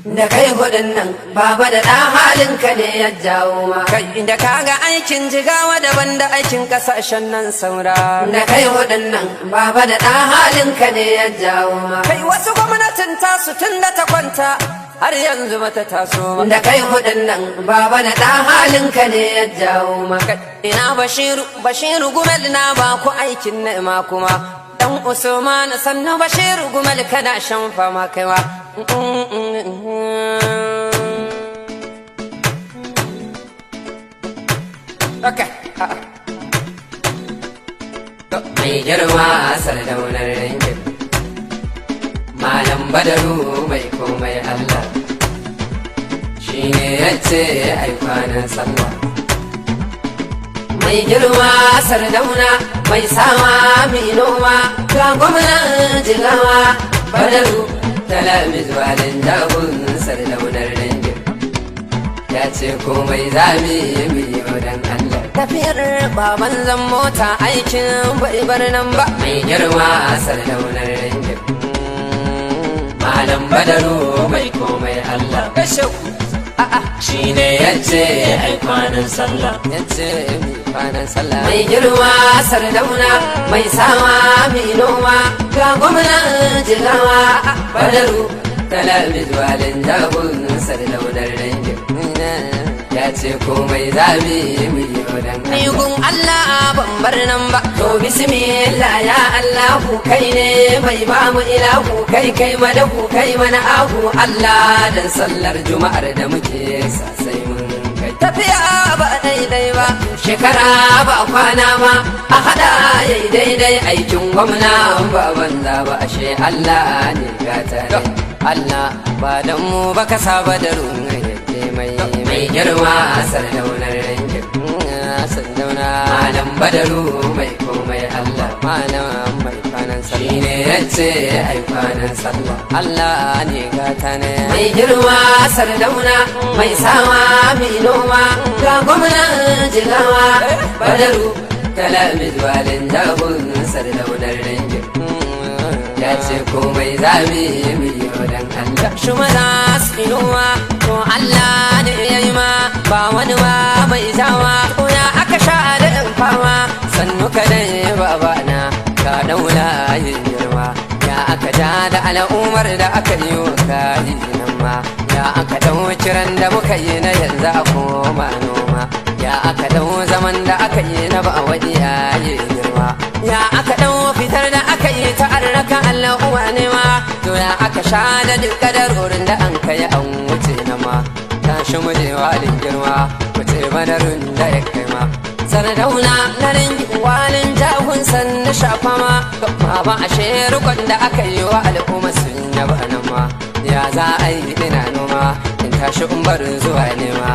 Da kai hudun nan, baba da ɗan halinka ne ya jawo ma. Kai da kaga aikin Jigawa daban da aikin kasashen nan saura. Da kai hudun nan, baba da ɗan halinka ne ya jawo ma. Kai wasu gwamnatin tasu tun da ta kwanta har yanzu bata taso ba. Da kai hudun nan, baba da ɗan halinka ne ya jawo ma. Kai, ina Bashiru, Bashiru Gumel, na ba ku aikin nema kuma dan Usman. Sannu Bashiru Gumel, kana shan fama kaiwa. Okay. Mai girma Sardaunar Ringin, Malam Badaru mai komai Allah, shi ne ya ce ai kwanan sallah. Mai girma Sardauna mai sama mai noma, ga gwamnan Jigawa Badaru Talamiz Walin Jagun, Sardaunar Ringin ya ce komai zami mu yi dan Allah. Tafiyar baban zan mota, aikin bai bar nan ba. Mai girma Sardaunar Ringin, Malam Badaru mai komai Allah, Kashe ku, a'a. Shi ne ya ce ai kwanan sallah. Yace mi kwanan sallah. Mai girma Sardauna mai sama mai noma, ga gwamnan Jigawa Badaru Talamiz Walin Jagun, Sardaunar Ringin ya ce komai zami mu yi dan Ni Allah. gun Allah ban bar nan ba. To bismillah ya Allahu, kai ne mai ba mu ilahu, kai kai madahu, kai mana ahu Allah, dan sallar juma'ar da muke sa sai mun kai. Tafiya ba daidai ba. Shekara ba kwana ba a hada yayi daidai, aikin gwamna ba banza ba, ashe Allah ne gata ne. Allah ba dan mu ba ka saba da ruwan yake mai. Mai girma Sardaunar Ringin, Sardauna, Malam Badaru mai komai Allah, malam mai kwanan shi sallah. Ne ya ce ai kwanan sallah. Allah ne gata ne. Mai girma Sardauna mai sama mai noma, ga gwamnan Jigawa Badaru Talamiz Walin Jagun, Sardaunar Ringin ya ce komai zami mu yi dan Allah. Shi maza su noma, to Allah ne ya yi ma, ba wani ba mai jawa. To ya aka sha da in fama, sannu ka dai babana, ka daula yin girma. Ya aka ja da al'ummar da aka yi wa kayi nan ma? Ya aka dau kiran da muka yi na yanzu a koma noma? Ya aka dau zaman da aka yi na ba wani yayi girma? Ya aka dau fitar da aka yi ta arraka Allah uwa ne ma? To ya aka sha da duk kadarorin da an kai an wuce na ma? Tashi mu je walin girma, mu ce Badarun da ya kai ma. Sardauna na Ringin, Walin Jahun, sannu shafa ma. Baba, ashe rikon da aka yi wa al'umma sun yaba nan ma. Ya za a yi ina noma in tashi in barin zuwa nema?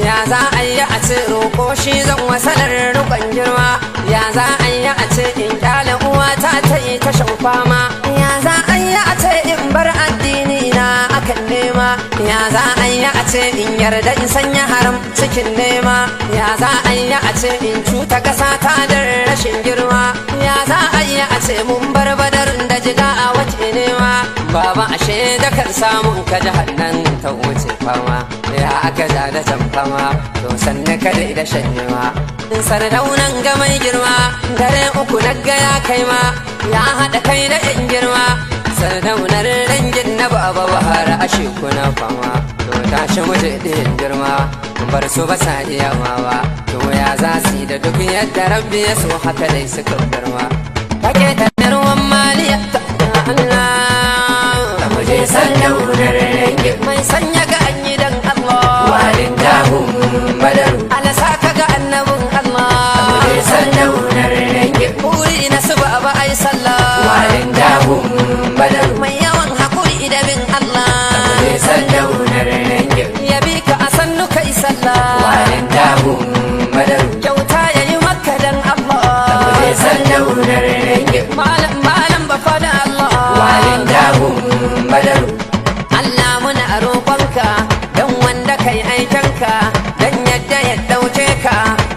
Ya za a yi a ce roƙo shi zan wasalar rikon girma? Ya za a yi a ce in kyale uwata ta yi ta shan fama? Ya za a yi a ce in bar addini na akan nema? Ya za a yi a ce in yarda in sanya haram cikin nema? Ya za a yi a ce in cuta ƙasa ta da rashin girma? Ya za a yi a ce mun bar Badarin da Jiga a wace nema? Baba, ashe da kan samun ka nan ta wuce fama. Ya aka ja da can fama? To sannu kada da shanyewa. Sardaunan ga mai girma, dare uku na ga ya kai ma, ya haɗa kai da yan girma. Sardaunar Ringin na baba Bahara, ashe kuna fama. To tashi mu je ɗayan girma, bar su ba sa iya ba. To ya za su yi da duk yadda Rabbi ya so, haka dai suka girma. Kake ta ruwan maliya ta Allah. Mu je Sardaunar Ringin, Mai sanya ga an yi dan Allah. Walin Jahun Badaru. Alasa ka ga annabin Allah. Mu je Sardaunar Ringin, Buri na su ba ai sallah. Walin Jahun Badaru. Mai yawan hakuri da bin Allah. Mu je Sardaunar Ringin, Ya bi ka a sannu kai sallah. Walin Jahun Badaru. Kyauta ya yi maka dan Allah. Mu je Sardaunar Ringin, Malam, malam ba fada Allah. Walin Jahun Badaru. Allah muna roƙonka don wanda kai aikenka, don yadda ya ɗauke ka,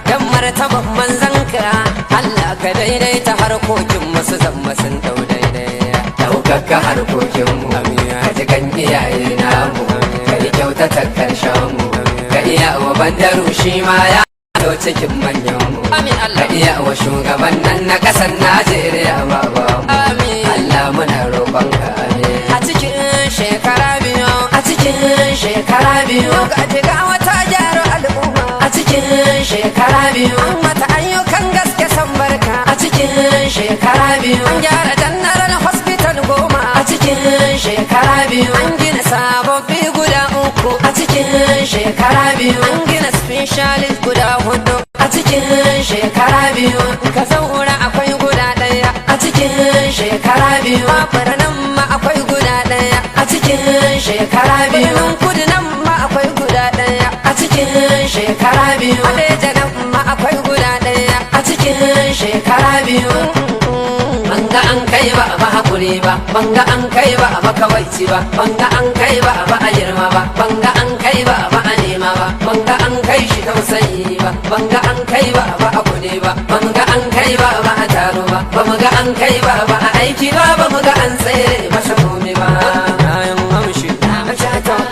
don martaban manzanka. Allah ka daidaita harkokin masu zama sun ɗau daidai. Ɗaukaka harkokinmu, ka ji kan iyaye namu. Badaru shi ma ya to cikin manyan mu. Amin Allah. Ka iya wa shugaban nan na kasar Najeriya ba ba mu. Amin. Allah muna roƙonka amin. A cikin shekara 2. A cikin shekara 2. Ga jigawa ta gyara al'umma. A cikin shekara 2. An mata ayyukan gaske san barka. A cikin shekara 2. An gyara general hospital 10. A cikin shekara 2. An gina sababbi guda 3. A cikin shekara 2. An gina specialist guda 4. A cikin shekara 2. Ka zaura akwai guda 1. A cikin shekara 2. Babura nan ma akwai guda 1. A cikin shekara 2. Birnin kudu nan ma akwai guda 1. A cikin shekara 2. Hadeja nan ma akwai guda 1. A cikin shekara 2. Banga an kai ba ba hakuri ba, banga an kai ba ba kawaici ba, banga an kai ba ba a girma ba, banga an kai ba ba a nema ba, banga an kai shi tausayi ba, banga an kai ba ba a kuɗi ba, banga an kai ba ba a taro ba, ba mu ga an kai ba ba a aiki ba, ba mu ga an tsere masa komi ba. Kayan amshi,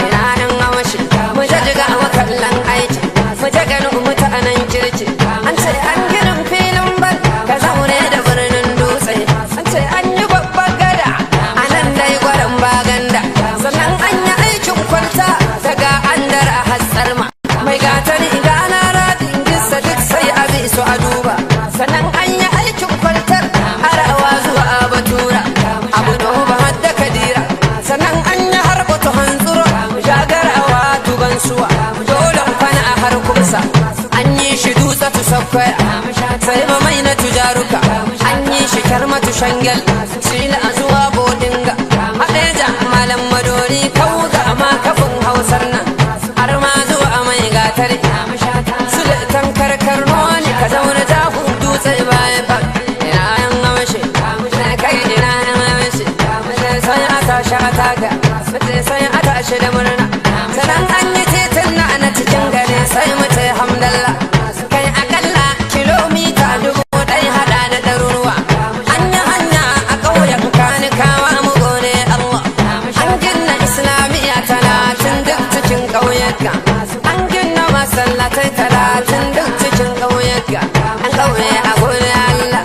ina amshi, mu je jiga wa kallon aiki, mu je ganin mutanen kirki. An ce an ginin filin bal, ka zaune da birnin dutse. An ce an yi babbar gada, a nan dai gwaran baganda. Sannan an yi aikin kwalta daga andara hatsar ma. Mai gatari gana radin gisa duk sai a bi su a duba. Sannan an yi aikin kwaltar arawa zuwa batura. Abu duba har da kadira. Sannan an yi harbutu hantsuro shagarawa tuban suwa. Dole kwana a har kumsa. An yi shi dutse tu sakkwaya. Sai ma mai na tujaruka. An yi shi kyarmatu shangel. Sila zuwa bodinga. Hadeja malam madori kauga ma kafin hausar nan. Har ma zuwa mai gatari. Sule tankar karnoni ka zaune jahun dutse bayan fa. Ina yan amshi. Kai ina yan amshi. Sai a tashi a taka. Sai a tashi da murna. Sannan an yi titin na na cikin gari sai mu ce hamdallah. Kai akalla kilomita 1000 hada da ɗaruruwa. An yi hanya a ƙauyen kanikawa mu gode Allah. An gina islamiyya 30 duk cikin ƙauyuka. An gina masallatai 30 duk cikin ƙauyuka. An ƙauye a gode Allah.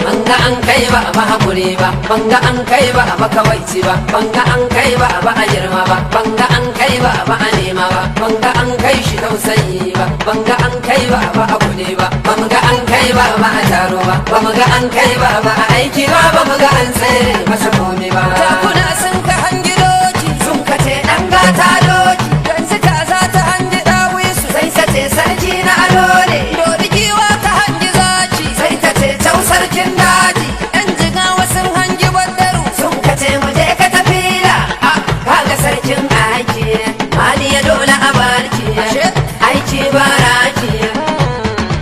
Banga an kai ba ba hakuri ba, banga an kai ba ba kawaici ba, banga an kai ba ba a girma ba, banga an kai ba ba a nema ba, banga an kai shi tausayi ba, banga an kai ba ba a kuɗi ba, banga an kai ba ba a taro ba, banga an kai ba ba a aiki ba, banga an tsere masa komi ba. Jakuna sun ka hangi doki, Sun kace ɗan gata doki, yanzu kaza ta hangi ɗawisu. sai ta ce sarki na ado ne, Dodi giwa ta hangi zaki, sai ta ce can sarkin daji. yan jigawa sun hangi bandaru. Sun kace mu je ka tafila kaga sarkin aiki mali ya dole a barki aiki baraki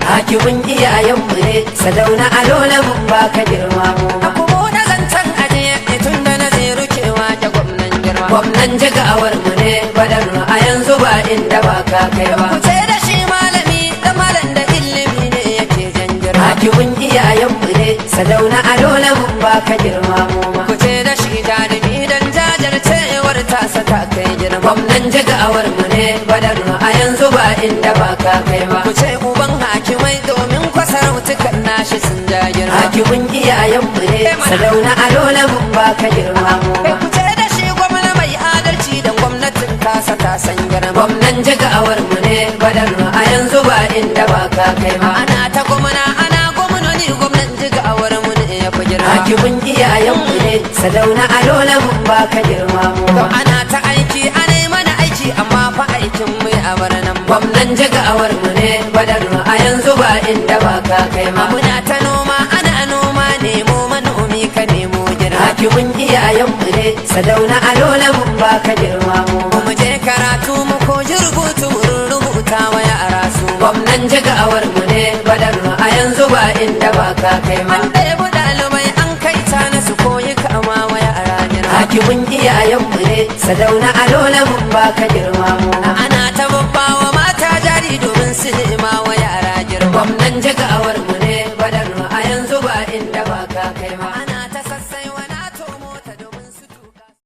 hakimin iyayenmu ne sadauna a dole mun baka girma mu ma. Kuma na zancen ajiye tun da na zai rukewa da gwamnan girma. Gwamnan jigawar mu ne badar a yanzu ba inda ba ka kai ba. Ku ce da shi malami da malam da ilimi ne yake jan girma. Hakimin iyayenmu ne sadauna a dole mun baka girma mu ma. Ku ce da shi jarumi dan jajircewar tasa ta kai girma. Gwamnan jigawar mu ne badar a yanzu ba inda ba ka kai ba. Ku ce uban hakimai domin kwasarautukan nashi sun ja girma. Hakimin iyayenmu ne sadauna a dole mun baka girma mu Kai ma. ku ce da shi gwamna mai adalci dan gwamnatin tasa ta san girma. Gwamnan jigawar mu ne badar a yanzu ba inda ba ka kai ba. Ana ta gwamna ana gwamnoni gwamnan jigawar mu ne ya fi girma. Hakimin iyayenmu ne sadauna a dole mun baka girma mu To ma. ana ta aiki ana yi mana aiki amma fa aikin mu a bar nan ba. Gwamnan jigawar mu ne badar a yanzu ba inda ba ka kai ma. Muna ta noma ana noma nemo manomi ka nemo girma. Hakimin iyayenmu ne sadauna a dole mun baka girma mu ma. Mu je karatu mu koji rubutu mu rubuta wa yara su ma. Gwamnan jigawar mu ne badar a yanzu ba inda ba ka kai ma. An ɗebi ɗalibai an kai ta na su koyi kama wa yara girma. Hakimin iyayenmu ne sadauna a dole mun baka girma mu ma. Ana ta babbawa mata jari domin su nemi